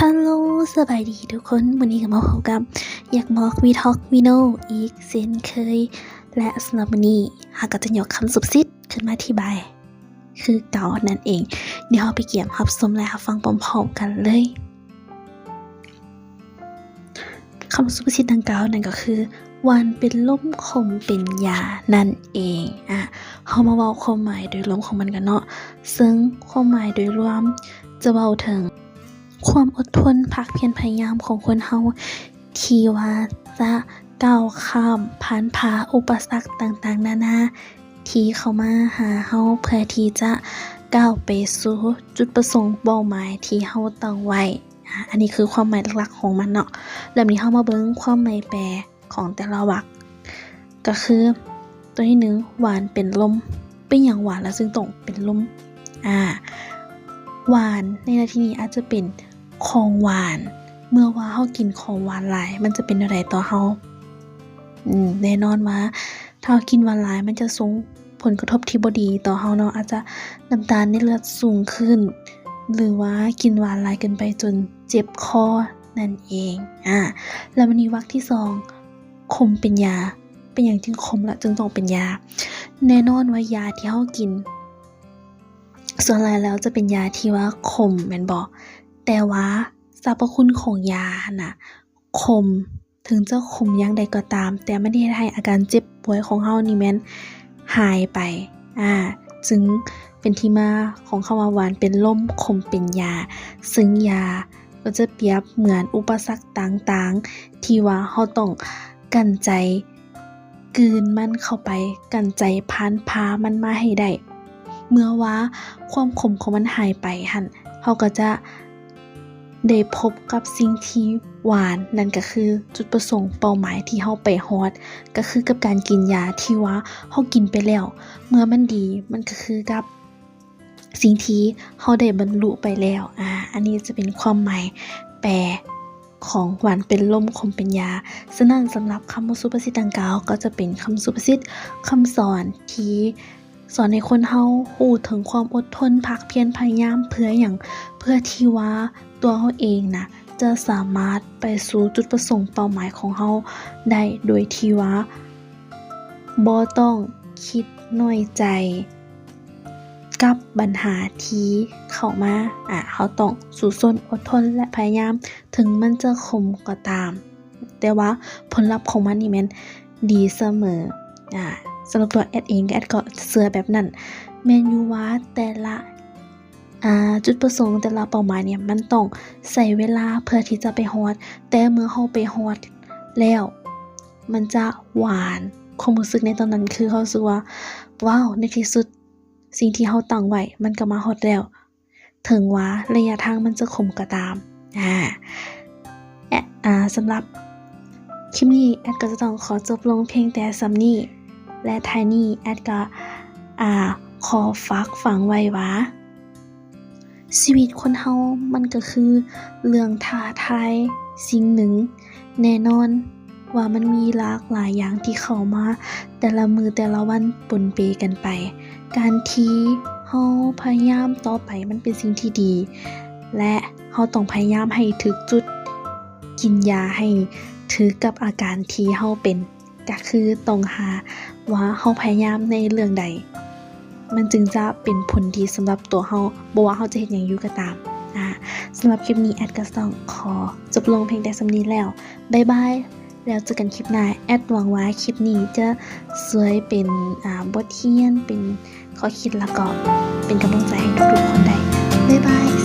ຮັລໂຫຼ ສະບາຍດີທຸກຄົນ, ມື້ນີ້ກໍມາພົບກັບ ຢາກບອກ We Talk We Know ອີກເຊັ່ນເຄີຍ ແລະ ສຳລັບມື້ນີ້ ເຮົາກໍຈະຍົກຄຳສຸພາສິດຂຶ້ນມາອະທິບາຍຄືເກົ່ານັ້ນເອງ. ດຽວເຮົາໄປກຽມຮັບຊົມ ແລະ ຮັບຟັງພ້ອມໆກັນເລີຍ. ຄຳສຸພາສິດດັ່ງກ່າວນັ້ນກໍຄື ຫວານເປັນລົມ ຂົມເປັນຢາ ນັ້ນເອງ. ອາ ເຮົາມາເວົ້າຄວາມໝາຍໂດຍລວມຂອງມັນກັນເນາະ, ເຊິ່ງຄວາມໝາຍໂດຍລວມຈະເວົ້າເຖິງ ຄວາມອົດທົນ ພາກພຽນ ພະຍາຍາມຂອງຄົນເຮົາ ທີ່ວ່າຈະກ້າວຂ້າມ ຜ່ານຜ່າອຸປະສັກຕ່າງໆນານາ ທີ່ເຂົ້າມາຫາເຮົາ ເພື່ອທີ່ຈະກ້າວໄປສູ່ຈຸດປະສົງເປົ້າໝາຍທີ່ເຮົາຕັ້ງໄວ້. ອາ ອັນນີ້ຄືຄວາມໝາຍຫຼັກໆຂອງມັນເນາະ. ແລ້ວນີ້ເຮົາມາເບິ່ງຄວາມໝາຍແປ ຂອງແຕ່ລະວັກ ກໍຄື ຕົວທີໜຶ່ງ ຫວານເປັນລົມ. ເປັນຫຍັງຫວານລະຈຶ່ງຕ້ອງເປັນລົມ? ອາ ຫວານໃນທີ່ນີ້ອາດຈະເປັນຂອງຫວານ. ເມື່ອວ່າເຮົາກິນຂອງຫວານຫຼາຍ ມັນຈະເປັນແນວໃດຕໍ່ເຮົາ? ອືມ ແນ່ນອນວ່າ ຖ້າເຮົາກິນຫວານຫຼາຍ ມັນຈະສົ່ງຜົນກະທົບທີ່ບໍ່ດີຕໍ່ເຮົາເນາະ, ອາດຈະນ້ຳຕານໃນເລືອດສູງຂຶ້ນ ຫຼືວ່າກິນຫວານຫຼາຍເກີນໄປຈົນເຈັບຄໍນັ້ນເອງ. ອາ ແລ້ວບັດນີ້ວັກທີສອງ ຂົມເປັນຢາ. ເປັນຫຍັງຈຶ່ງຂົມ ແລະ ຈຶ່ງຕ້ອງເປັນຢາ? ແນ່ນອນວ່າຢາທີ່ເຮົາກິນ ສ່ວນຫຼາຍແລ້ວຈະເປັນຢາທີ່ວ່າຂົມແມ່ນບໍ່? ແຕ່ວ່າສັບພະຄຸນຂອງຢາຫັ້ນນະ ຂົມ, ເຖິງຈະຂົມຢ່າງໃດກໍຕາມ ແຕ່ມັນເຮັດໃຫ້ອາການເຈັບປ່ວຍຂອງເຮົານີ້ແມ່ນຫາຍໄປ. ອາ ຈຶ່ງເປັນທີ່ມາຂອງຄຳວ່າ ຫວານເປັນລົມ ຂົມເປັນຢາ. ເຊິ່ງຢາກໍຈະປຽບເໝືອນອຸປະສັກຕ່າງໆ ທີ່ວ່າເຮົາຕ້ອງກັ້ນໃຈ ກືນມັນເຂົ້າໄປ, ກັ້ນໃຈຜ່ານຜ່າມັນມາໃຫ້ໄດ້. ເມື່ອວ່າຄວາມຂົມຂອງມັນຫາຍໄປຫັ້ນ ເຮົາກໍຈະໄດ້ພົບກັບສິ່ງທີ່ຫວານ, ນັ້ນກໍຄືຈຸດປະສົງເປົ້າໝາຍທີ່ເຮົາໄປຮອດ, ກໍຄືກັບການກິນຢາທີ່ວ່າເຮົາກິນໄປແລ້ວ. ເມື່ອມັນດີ, ມັນກໍຄືກັບ ສິ່ງທີ່ເຮົາໄດ້ບັນລຸໄປແລ້ວ. ອາ ອັນນີ້ຈະເປັນຄວາມໝາຍແປຂອງຫວານເປັນລົມ ຂົມເປັນຢາ. ສະນັ້ນ ສຳລັບຄຳສຸພາສິດດັ່ງກ່າວ ກໍຈະເປັນຄຳສຸພາສິດ ຄຳສອນທີ່ສອນໃຫ້ຄົນເຮົາຮູ້ເຖິງຄວາມອົດທົນ ພາກພຽນ ພະຍາຍາມ. ເພື່ອຫຍັງ? ເພື່ອທີ່ວ່າຕົວເຮົາເອງນະ ຈະສາມາດໄປສູ່ຈຸດປະສົງເປົ້າໝາຍຂອງເຮົາໄດ້ ໂດຍທີ່ວ່າບໍ່ຕ້ອງຄິດນ້ອຍໃຈ ກັບບັນຫາທີ່ເຂົ້າມາ. ອາ ເຮົາຕ້ອງສູ້ຊົນ, ອົດທົນ ແລະ ພະຍາຍາມ, ເຖິງມັນຈະຂົມກໍຕາມ, ແຕ່ວ່າຜົນລັບຂອງມັນນີ້ແມ່ນດີສະເໝີ. ອາ ສຳລັບຕົວແອດເອງ ແອດກໍເຊື່ອແບບນັ້ນ. ແມ່ນຢູ່ວ່າແຕ່ລະ ອາ ຈຸດປະສົງ, ແຕ່ລະເປົ້າໝາຍນີ້ ມັນຕ້ອງໃຊ້ເວລາເພື່ອທີ່ຈະໄປຮອດ, ແຕ່ເມື່ອເຮົາໄປຮອດແລ້ວ ມັນຈະຫວານ. ຄວາມຮູ້ສຶກໃນຕອນນັ້ນຄືເຮົາຮູ້ສຶກວ່າ ວ້າວ ໃນທີ່ສຸດ ສິ່ງທີ່ເຮົາຕັ້ງໄວ້ມັນກໍມາຮອດແລ້ວ, ເຖິງວ່າໄລຍະທາງມັນຈະຂົມກໍຕາມ. ອາ ແອ ອາ ສຳລັບຄລິບນີ້ ແອດກໍຈະຕ້ອງຂໍຈົບລົງພຽງແຕ່ສ່ຳນີ້ ແລະ ທ້າຍນີ້ ແອດກໍ ອາ ຂໍຝາກຝັງໄວ້ວ່າ ຊີວິດຄົນເຮົາມັນກໍຄືເລື່ອງທ້າທາຍສິ່ງໜຶ່ງ. ແນ່ນອນວ່າມັນມີຫຼາກຫຼາຍຢ່າງທີ່ເຂົ້າມາແຕ່ລະມື້ແຕ່ລະວັນປົນເປກັນໄປ. ການທີ່ເຮົາພະຍາຍາມຕໍ່ໄປມັນເປັນສິ່ງທີ່ດີ ແລະ ເຮົາຕ້ອງພະຍາຍາມໃຫ້ຖືກຈຸດ, ກິນຢາໃຫ້ຖືກກັບອາການທີ່ເຮົາເປັນ. ກໍຄືຕ້ອງຫາວ່າເຮົາພະຍາຍາມໃນເລື່ອງໃດ ມັນຈຶ່ງຈະເປັນຜົນດີສຳລັບຕົວເຮົາ, ບໍ່ວ່າເຮົາຈະເຮັດຫຍັງຢູ່ກໍຕາມ. ອາ ສຳລັບຄລິບນີ້ ແອດກໍຕ້ອງຂໍຈົບລົງພຽງແຕ່ສ່ຳນີ້ແລ້ວ. ບາຍບາຍ, ແລ້ວເຈີກັນຄລິບໜ້າ. ແອດຫວັງວ່າຄລິບນີ້ຈະຊ່ວຍເປັນ ອາ ບົດຮຽນ, ເປັນຂໍ້ຄິດ ແລ້ວກໍເປັນກຳລັງໃຈໃຫ້ທຸກໆຄົນໄດ້. ບາຍບາຍ.